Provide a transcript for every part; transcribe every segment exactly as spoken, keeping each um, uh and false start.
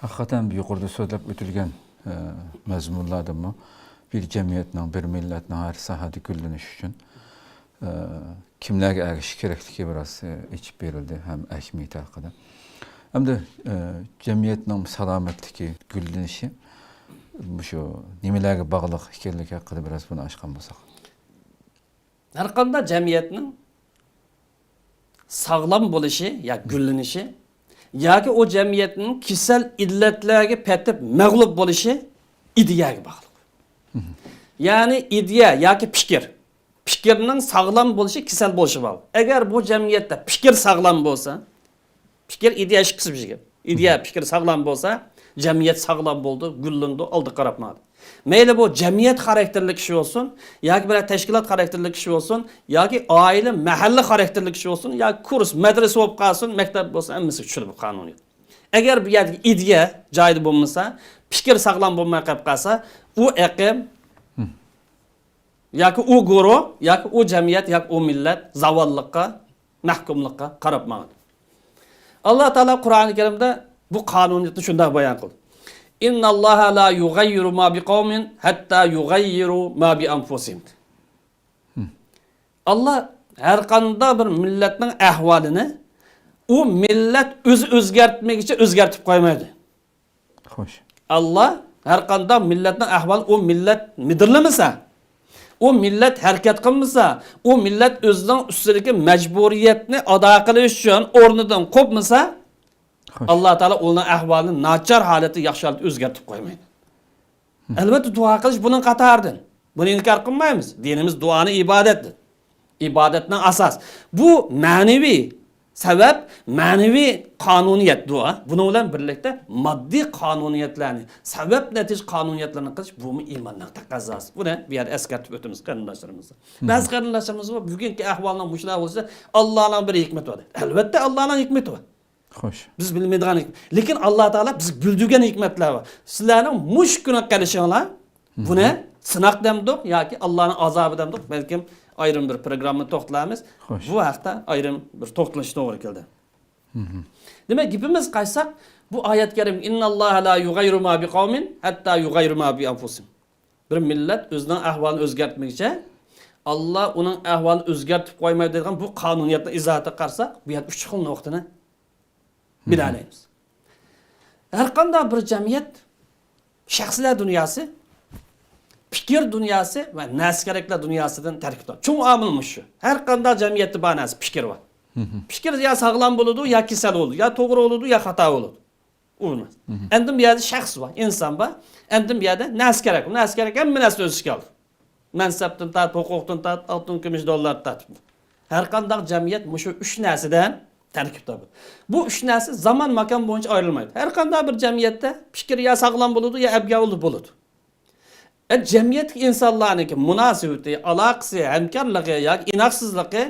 ھەقىقەتەن يۇقىرىدا سۆزلەپ ئۆتۈلگەن، ئە، مەزمۇنلاردىمۇ بىر جەمئىيەتنىڭ، بىر مىللەتنىڭ ھەر ساھەدە گۈللىنىشى ئۈچۈن، ئە، كىملەرگە ئەگىشىش كېرەكلىكى بىراز، ئە، ئېچىپ بېرىلدى ھەم ئەھمىيىتى ھەققىدە. ئەمدى، ئە، جەمئىيەتنىڭ سالامەتلىكى، گۈللىنىشى مۇشۇ نېمىلەرگە باغلىق ئىكەنلىكى ھەققىدە بىراز بۇنى ئاچقان بولساق. ھەرقانداق جەمئىيەتنىڭ ساغلام بولۇشى يا گۈللىنىشى ياكى ئۇ جەمئىيەتنىڭ كېسەل ئىللەتلەرگە پېتىپ مەغلۇپ بولۇشى ئىدىيەگە باغلىق. يەنى ئىدىيە ياكى پىكىر. پىكىرنىڭ ساغلام بولۇشى، كېسەل بولۇشى باغلىق. ئەگەر بۇ جەمئىيەتتە پىكىر ساغلام بولسا، پىكىر، ئىدىيە ئىككىسى بىر گەپ. ئىدىيە، پىكىر ساغلام بولسا، جەمئىيەت ساغلام بولىدۇ، گۈللىنىدۇ، ئالدىغا قاراپ ماڭىدۇ. مەيلى بۇ جەمئىيەت خاراكتېرلىك كىشى بولسۇن، ياكى بىرەر تەشكىلات خاراكتېرلىك كىشى بولسۇن، ياكى ئائىلە، مەھەللە خاراكتېرلىك كىشى بولسۇن، ياكى كۇرس، مەدرىسە بولۇپ قالسۇن، مەكتەپ بولسۇن، ھەممىسىگە چۈشىدۇ بۇ قانۇنىيەت. ئەگەر بۇ يەردىكى ئىدىيە جايىدا بولمىسا، پىكىر ساغلام بولماي قېلىپ قالسا، ئۇ ئېقىم ياكى ئۇ گۇرۇھ، ياكى ئۇ جەمئىيەت، ياكى ئۇ مىللەت زاۋاللىققا، مەھكۇملۇققا قاراپ ماڭىدۇ. ئاللا تائالا قۇرئانى كەرىمدە بۇ قانۇنىيەتنى شۇنداق بايان قىلدى. «إن الله لا يغير ما بقوم حتى يغيروا ما بأنفسهم» دېدى. ئاللا ھەر قانداق بىر مىللەتنىڭ ئەھۋالىنى ئۇ مىللەت ئۆزى ئۆزگەرتمىگۈچە ئۆزگەرتىپ قويمايدۇ. خوش. ئاللا ھەر قانداق مىللەتنىڭ ئەھۋالى، ئۇ مىللەت مىدىرلىمىسا، ئۇ مىللەت ھەرىكەت قىلمىسا، ئۇ مىللەت ئۆزىنىڭ ئۈستىدىكى مەجبۇرىيەتنى ئادا قىلىش ئۈچۈن ئورنىدىن قوپمىسا، خوش. ئاللا تائالا ئۇنىڭ ئەھۋالىنى ناچار ھالەتتىن ياخشى ھالەتكە ئۆزگەرتىپ قويمايدۇ. ئەلۋەتتە، دۇئا قىلىش بۇنىڭ قاتارىدىن. بۇنى ئىنكار قىلمايمىز. دىنىمىز دۇئانى ئىبادەت دېدى. ئىبادەتنىڭ ئاساس. بۇ مەنىۋى سەۋەب، مەنىۋى قانۇنىيەت دۇئا. بۇنىڭ بىلەن بىرلىكتە ماددىي قانۇنىيەتلەرنى، سەۋەب نەتىجە قانۇنىيەتلىرىنى قىلىش، بۇمۇ ئىماننىڭ تەقەززاسى. بۇنى بۇ يەردە ئەسكەرتىپ ئۆتىمىز، قېرىنداشلىرىمىز. بەزى قېرىنداشلىرىمىز بار، بۈگۈنكى ئەھۋالنىڭ مۇشۇنداق بولسا، ئاللانىڭ بىر ھېكمىتى بار. ئەلۋەتتە، ئاللانىڭ ھېكمىتى بار. خوش. بىز بىلمەيدىغان ھېكمەت. لېكىن ئاللا تائالا بىز بىلدۈرگەن ھېكمەتلەر بار. سىلەرنىڭ مۇشۇ كۈنى قېلىشىڭلار، بۇنى سىناق دەمدۇق ياكى ئاللانىڭ ئازابى دەمدۇق، بەلكىم ئايرىم بىر پروگراممىدا توختىلارمىز. خوش. بۇ ھەقتە ئايرىم بىر توختىلىش توغرا كەلدى. دېمەك، گېپىمىزگە قايتساق، بۇ ئايەت كەرىم، «إن الله لا يغير ما بقوم حتى يغيروا ما بأنفسهم». بىر مىللەت ئۆزىنىڭ ئەھۋالىنى ئۆزگەرتمىگۈچە، ئاللا ئۇنىڭ ئەھۋالىنى ئۆزگەرتىپ قويمايدۇ دەيدىغان بۇ قانۇنىيەتنىڭ ئىزاھاتىغا قارىساق، بۇ يەردە ئۈچ خىل نۇقتىنى بىلەلەيمىز. ھەرقانداق بىر جەمئىيەت شەخسلەر دۇنياسى، پىكىر دۇنياسى ۋە نەرسە-كېرەكلەر دۇنياسىدىن تەركىب تاپىدۇ. چوڭ ئامىل مۇشۇ. ھەرقانداق جەمئىيەتتە بار نەرسە پىكىر بار. پىكىر يا ساغلام بولىدۇ، يا كېسەل بولىدۇ، يا توغرا بولىدۇ، يا خاتا بولىدۇ. ئۇ ئەمدى بۇ يەردە شەخس بار، ئىنسان بار. ئەمدى بۇ يەردە نەرسە-كېرەك. نەرسە-كېرەك ھەممە نەرسە ئۆز ئىچىگە ئالىدۇ. مەنسەپتىن تارتىپ، ھوقۇقتىن تارتىپ، ئالتۇن، كۈمۈش، دوللاردىن تارتىپ. ھەرقانداق جەمئىيەت مۇشۇ ئۈچ نەرسىدىن تەركىب تاپىدۇ. بۇ ئۈچ نەرسە زامان، ماكان بويىچە ئايرىلمايدۇ. ھەرقانداق بىر جەمئىيەتتە پىكىر يا ساغلام بولىدۇ، يا ئەبگەۋۇلۇ بولىدۇ. ئە، جەمئىيەتتىكى ئىنسانلارنىڭكى مۇناسىۋىتى، ئالاقىسى، ھەمكارلىقى ياكى ئىناقسىزلىقى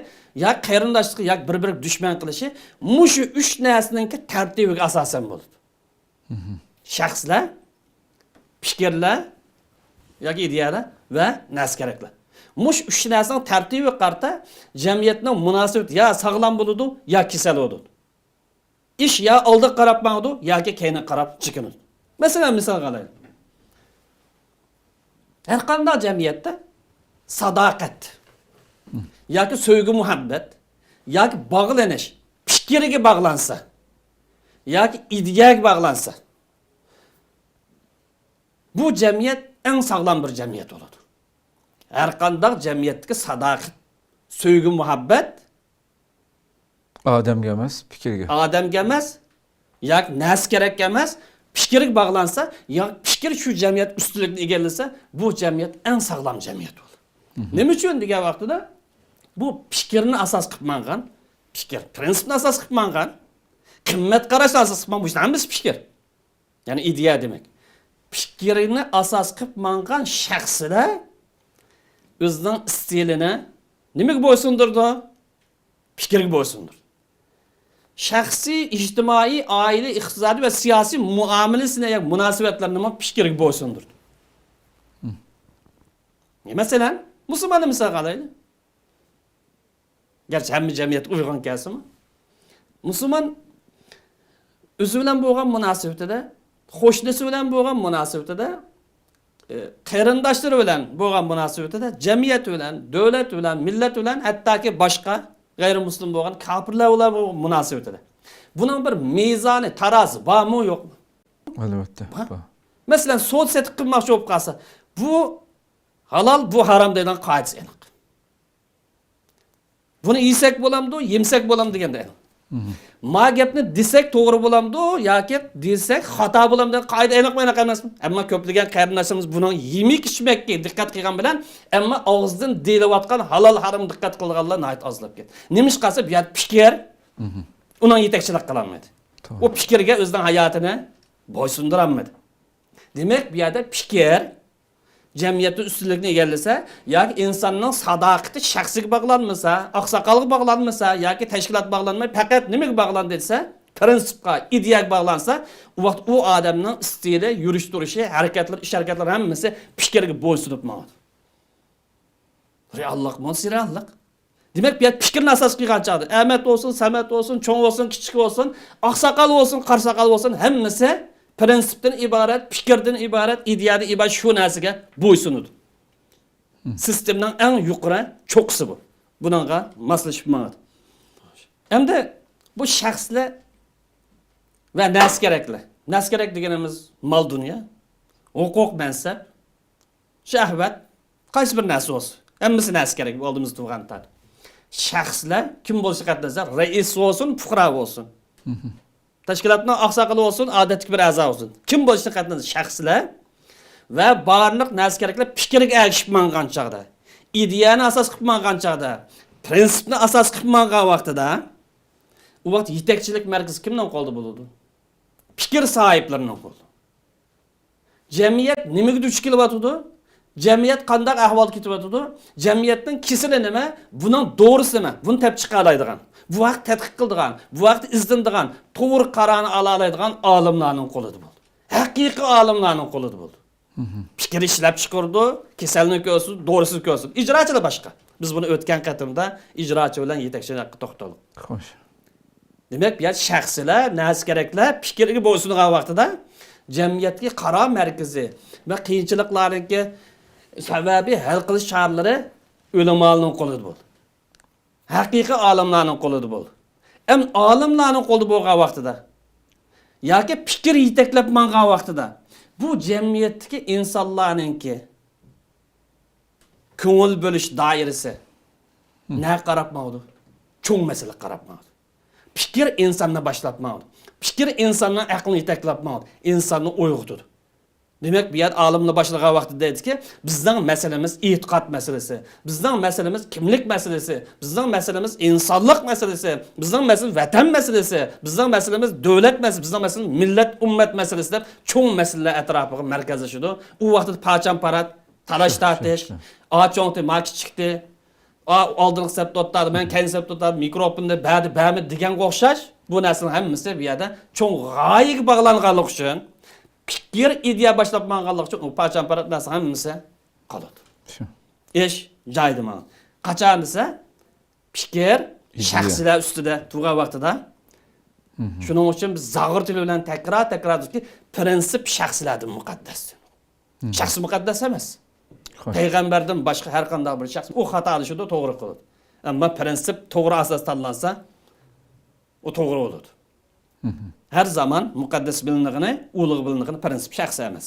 ياكى قېرىنداشلىقى ياكى بىر-بىرىگە دۈشمەن قىلىشى مۇشۇ ئۈچ نەرسىنىڭكى تەرتىپىگە ئاساسەن بولىدۇ. شەخسلەر، پىكىرلەر ياكى ئىدىيەلەر ۋە نەرسە-كېرەكلەر. مۇشۇ ئۈچ نەرسىنىڭ تەرتىپىگە قارىتا جەمئىيەتنىڭ مۇناسىۋىتى يا ساغلام بولىدۇ، يا كېسەل بولىدۇ. ئىش يا ئالدىغا قاراپ ماڭىدۇ، ياكى كەينىگە قاراپ چېكىنىدۇ. مەسىلەن، مىسالغا ئالايلى. ھەرقانداق جەمئىيەتتە ساداقەت ياكى سۆيگۈ-مۇھەببەت ياكى باغلىنىش پىكىرگە باغلانسا ياكى ئىدىيەگە باغلانسا، بۇ جەمئىيەت ئەڭ ساغلام بىر جەمئىيەت بولىدۇ. ھەرقانداق جەمئىيەتتىكى ساداقەت، سۆيگۈ-مۇھەببەت ئادەمگە ئەمەس، پىكىرگە. ئادەمگە ئەمەس، ياكى نەرسە-كېرەككە ئەمەس، پىكىرگە باغلانسا، يا پىكىر شۇ جەمئىيەت ئۈستۈنلۈكنى ئىگىلىسە، بۇ جەمئىيەت ئەڭ ساغلام جەمئىيەت بولىدۇ. نېمە ئۈچۈن دېگەن ۋاقتىدا، بۇ پىكىرنى ئاساس قىلىپ ماڭغان، پىكىر پىرىنسىپنى ئاساس قىلىپ ماڭغان، قىممەت قاراشنى ئاساس قىلىپ ماڭغان، بۇ ھەممىسى پىكىر. يەنى ئىدىيە دېمەك. پىكرىنى ئاساس قىلىپ ماڭغان شەخسلەر ئۆزىنىڭ ئىستىلىنى نېمىگە بويسۇندۇرىدۇ؟ پىكرىگە بويسۇندۇرىدۇ. شەخسىي، ئىجتىمائىي، ئائىلە، ئىقتىسادىي ۋە سىياسىي مۇئامىلىسىنى ياكى مۇناسىۋەتلىرىنىمۇ پىكرىگە بويسۇندۇرىدۇ. مەسىلەن، مۇسۇلماننى مىسالغا ئالايلى. گەرچە ھەممە جەمئىيەت ئۇيغۇن كەلسىمۇ، مۇسۇلمان ئۆزى بىلەن بولغان مۇناسىۋىتىدە قوشنىسى بىلەن بولغان مۇناسىۋىتىدە، ئى، قېرىنداشلىرى بىلەن بولغان مۇناسىۋىتىدە، جەمئىيەت بىلەن، دۆلەت بىلەن، مىللەت بىلەن، ھەتتاكى باشقا غەيرىمۇسلىم بولغان كاپىرلار بىلەن بولغان مۇناسىۋىتىدە. بۇنىڭ بىر مىزانى، تارازى بارمۇ، يوقمۇ؟ ئەلۋەتتە، بار. بار. مەسىلەن، سودا سېتىق قىلماقچى بولۇپ قالسا، بۇ ھالال، بۇ ھارام دەيدىغان قائىدىسى ئېنىق. بۇنى يېسەك بولامدۇ، يېمىسەك بولامدۇ دېگەندە ئېنىق. مم. ما گەپنى دېسەك توغرا بولامدۇ ياكى دېسەك خاتا بولامدۇ دېگەن قائىدە ئېنىقمۇ ئېنىق ئەمەسمۇ؟ ئەمما كۆپلىگەن قېرىنداشلىرىمىز بۇنىڭ يېمەك ئىچمەككە دىققەت قىلغان بىلەن، ئەمما ئاغزىدىن دېيىلىۋاتقان ھالال ھارامغا دىققەت قىلىدىغانلار ناھايىتى ئازلاپ كەتتى. نېمىشقا دېسە، بۇ يەردە پىكىر مم. ئۇنىڭ يېتەكچىلىك قىلالمىدى. توغرا. ئۇ پىكىرگە ئۆزىنىڭ ھاياتىنى بويسۇندۇرالمىدى. دېمەك، بۇ يەردە پىكىر جەمئىيەتتە ئۈستۈنلۈكنى ئىگىلىسە ياكى ئىنساننىڭ ساداقىتى شەخسىگە باغلانمىسا، ئاقساقالغا باغلانمىسا ياكى تەشكىلاتقا باغلانماي، پەقەت نېمىگە باغلاندى دېسە، پىرىنسىپقا، ئىدىيەگە باغلانسا، ئۇ ۋاقىت ئۇ ئادەمنىڭ ئىستىلى، يۈرۈش تۇرۇشى، ھەرىكەتلىرى، ئىش ھەرىكەتلىرى ھەممىسى پىكىرگە بويسۇنۇپ ماڭىدۇ. رېئاللىقمۇ رېئاللىق. دېمەك، بۇ يەردە پىكىرنى ئاساس قىلغان چاغدا، ئەمەت بولسۇن، سەمەت بولسۇن، چوڭ بولسۇن، كىچىك بولسۇن، ئاقساقال بولسۇن، قارىساقال بولسۇن، ھەممىسى پىرىنسىپتىن ئىبارەت، پىكىردىن ئىبارەت، ئىدىيەدىن ئىبارەت شۇ نەرسىگە بويسۇنىدۇ. مم. سىستېمىنىڭ ئەڭ يۇقىرى چوققىسى بۇ. بۇنىڭغا ماسلىشىپ ماڭىدۇ. ئەمدى بۇ شەخسلەر ۋە نەرسە كېرەكلەر. نەرسە كېرەك دېگىنىمىز مال دۇنيا، ھوقۇق مەنسەپ، شەھۋەت، قايسى بىر نەرسە بولسۇن، ھەممىسى نەرسە كېرەك، ئالدىمىزدا تۇرغان تار. شەخسلەر كىم بولۇشىغا قەتئىينەزەر، رەئىس بولسۇن، پۇقرا بولسۇن، تەشكىلاتنىڭ ئاقساقىلى بولسۇن، ئادەتتىكى بىر ئەزا بولسۇن، كىم بولۇشىغا قەتئىينەزەر، شەخسلەر ۋە بارلىق نەرسە كېرەكلەر پىكىرگە ئەگىشىپ ماڭغان چاغدا، ئىدىيەنى ئاساس قىلىپ ماڭغان چاغدا، پىرىنسىپنى ئاساس قىلىپ ماڭغان ۋاقتىدا، ئۇ ۋاقىت يېتەكچىلىك مەركىزى كىمنىڭ قولىدا بولىدۇ؟ پىكىر ساھىبلىرىنىڭ قولىدا. جەمئىيەت نېمىگە دۇچ كېلىۋاتىدۇ؟ جەمئىيەت قانداق ئەھۋالدا كېتىۋاتىدۇ؟ جەمئىيەتنىڭ كېسىلى نېمە؟ بۇنىڭ دورىسى نېمە؟ بۇنى تېپىپ چىقالايدىغان، بۇ ھەقتە تەتقىق قىلىدىغان، بۇ ھەقتە ئىزدىنىدىغان، توغرا قارارنى ئالالايدىغان ئالىملارنىڭ قولىدا بولىدۇ. ھەقىقىي ئالىملارنىڭ قولىدا بولىدۇ. مم. پىكىر ئىشلەپ چىقىرىدۇ، كېسەلنى كۆرسىتىدۇ، دورىسىنى كۆرسىتىدۇ. ئىجراچىلار باشقا. بىز بۇنى ئۆتكەن قېتىمدا ئىجراچى بىلەن يېتەكچىنىڭ ھەققىدە توختالدۇق. خوش. دېمەك، بۇ يەردە شەخسلەر، نەرسە كېرەكلەر پىكىرگە بويسۇنغان ۋاقتىدا جەمئىيەتتىكى قارار مەركىزى ۋە قىيىنچىلىقلارنىڭكى سەۋەبى، ھەل قىلىش چارىلىرى ئۆلىمالارنىڭ قولىدا بولىدۇ. ھەقىقىي ئالىملارنىڭ قولىدا بولىدۇ. ئەمدى ئالىملارنىڭ قولىدا بولغان ۋاقتىدا ياكى پىكىر يېتەكلەپ ماڭغان ۋاقتىدا بۇ جەمئىيەتتىكى ئىنسانلارنىڭكى كۆڭۈل بۆلۈش دائىرىسى نەگە قاراپ ماڭىدۇ؟ چوڭ مەسىلىگە قاراپ ماڭىدۇ. پىكىر ئىنساننى باشلاپ ماڭىدۇ. پىكىر ئىنساننىڭ ئەقلىنى يېتەكلەپ ماڭىدۇ. ئىنساننى ئويغىتىدۇ. دېمەك، بۇ يەردە ئالىملار باشلىغان ۋاقتىدا دەيدىكى، بىزنىڭ مەسىلىمىز ئېتىقاد مەسىلىسى، بىزنىڭ مەسىلىمىز كىملىك مەسىلىسى، بىزنىڭ مەسىلىمىز ئىنسانلىق مەسىلىسى، بىزنىڭ مەسىلىمىز ۋەتەن مەسىلىسى، بىزنىڭ مەسىلىمىز دۆلەت مەسىلىسى، بىزنىڭ مەسىلىمىز مىللەت، ئۈممەت مەسىلىسى دەپ چوڭ مەسىلىلەر ئەتراپىغا مەركەزلىشىدۇ. ئۇ ۋاقىتتا پاچان-پارات، تالاش-تارتىش، ئا چوڭتى، ما كىچىكتى، ئا، ئالدىنقى سەپتە ئولتۇردى، مەن كەينى سەپتە ئولتۇردۇم، مىكروفوننى بەردى، بەرمىدى دېگەنگە ئوخشاش، بۇ نەرسىنىڭ ھەممىسى بۇ يەردە چوڭ غايىگە باغلانغانلىقى ئۈچۈن، پىكىر، ئىدىيە باشلاپ ماڭغانلىقى ئۈچۈن، ئۇ پاچان-پارات نەرسىنىڭ ھەممىسى قالىدۇ. شۇ. ئىش جايىدا ماڭىدۇ. قاچان دېسە، پىكىر ئىدىيە. شەخسلەر ئۈستىدە تۇرغان ۋاقتىدا، مم. شۇنىڭ ئۈچۈن بىز زاغۇر تىلى بىلەن تەكرار-تەكرار دېدۇقكى، پىرىنسىپ شەخسلەردىن مۇقەددەس. مم. شەخس مۇقەددەس ئەمەس. خوش. پەيغەمبەردىن باشقا ھەر قانداق بىر شەخس ئۇ خاتالىشىدۇ، توغرا قىلىدۇ. ئەمما پىرىنسىپ توغرا ئاساس تاللانسا، ئۇ توغرا بولىدۇ. مم. ھەر زامان مۇقەددەس بىلىنىدىغىنى، ئۇلۇغ بىلىنىدىغىنى پىرىنسىپ شەخس ئەمەس.